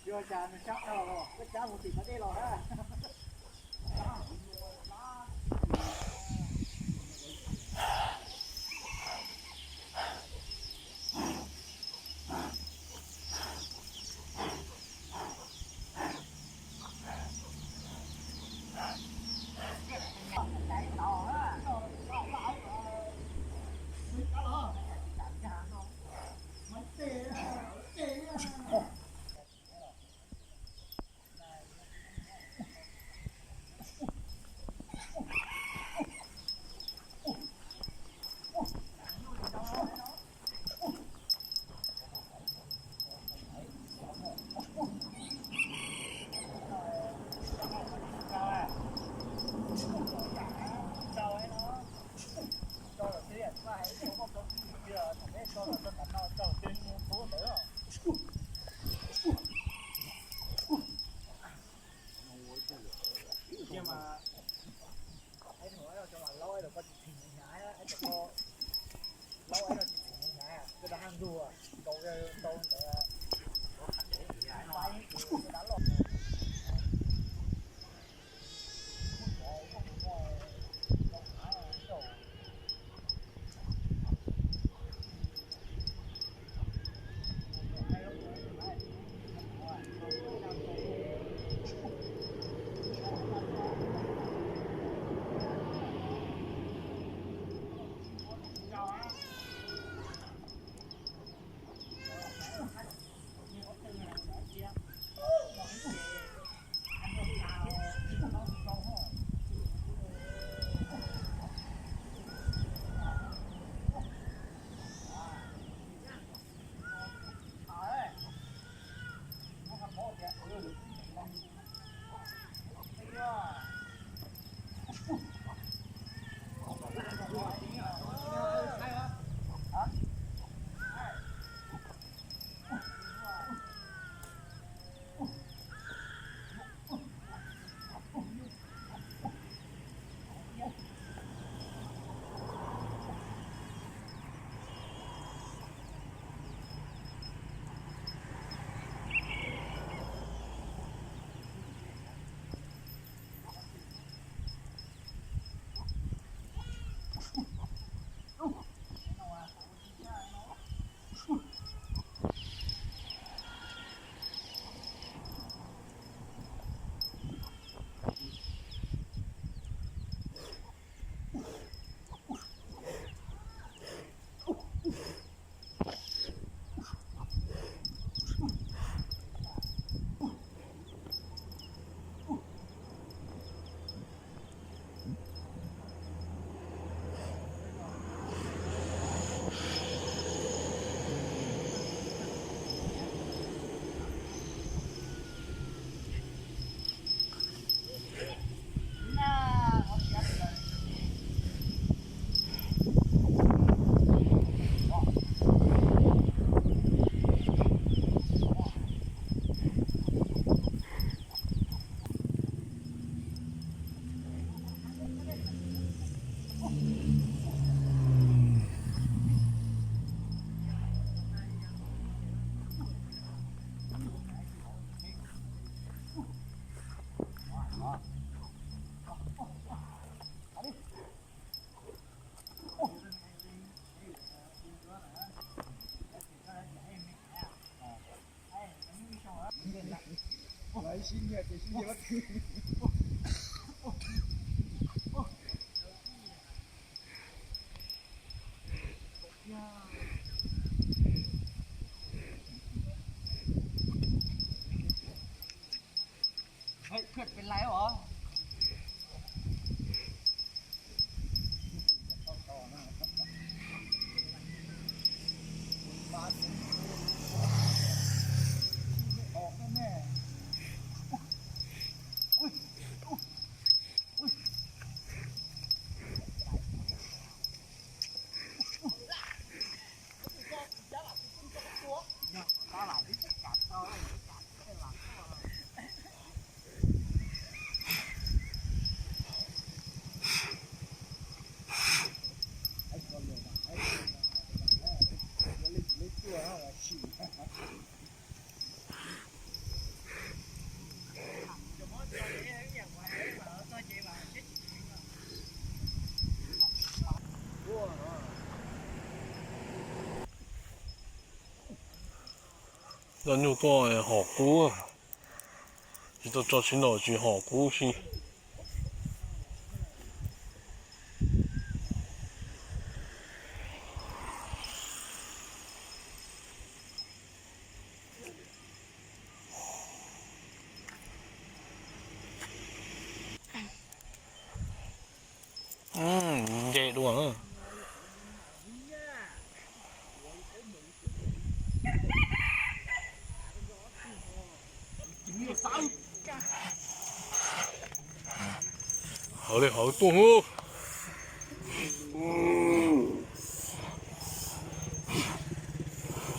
Yog cas nws sab dhau los koj cab mus tim pas dej los na. Dab nyuj tuaj hom kub, tsis tau tso tsis nraum tsis hom kub si. Nce dua. Hauv li hauv tuaj hu.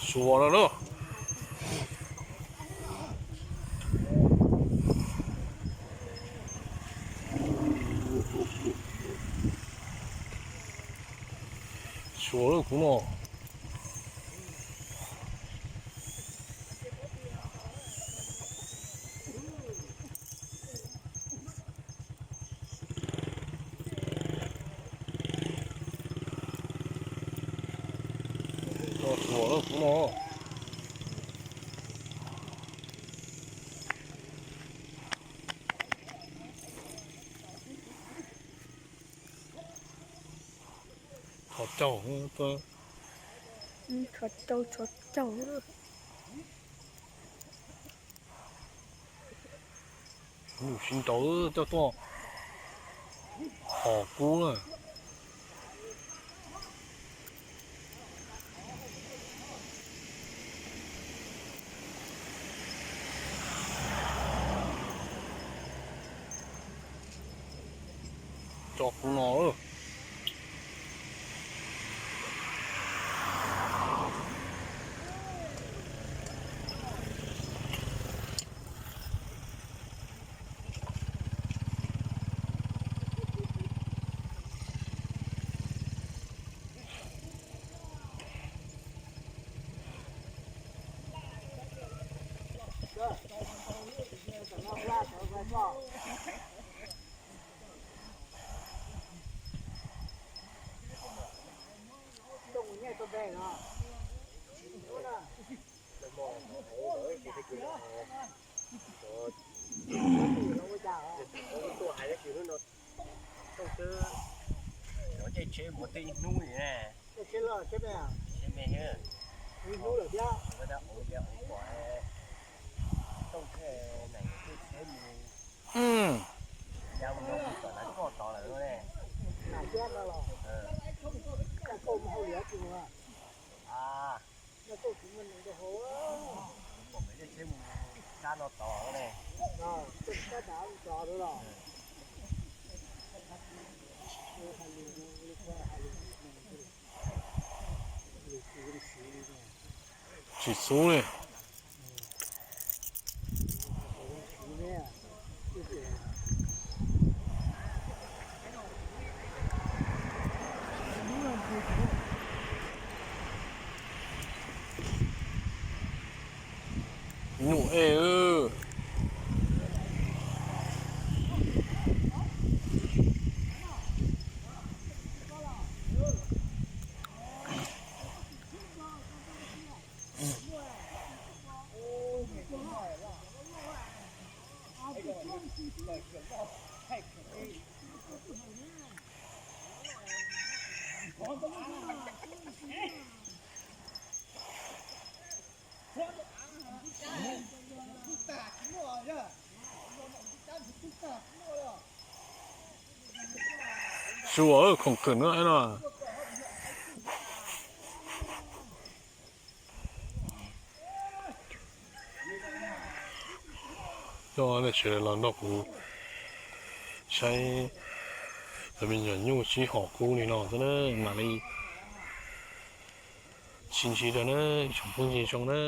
Suav no na. Suav lawm kuv no. Suav lawm kuv no. Txhos caug, txhos caug, txhos caug. Nws sib nraus coj tuaj hom kub na. Tso kuv no. Tuaj hais tab sis hnub no Tooj twb cov caij tsheb mus teb ib hnub li ne. Tsheb me, ib hnub lawm thiab. Tooj thiaj nees caij tsheb mus, ya mus no kuv tom lawv koj tod lawm ne. Pom me caij tsheb mus sab no tod ne. Tsis xub li. Nyuj ej. Sua khoom khwm no no. Coj nej sawv daws los nrog kuv saib cov me nyuam nyuj sib hom kub li no xwb na, mam li sib ntsib dua na, tsoom phooj ywg zoo na.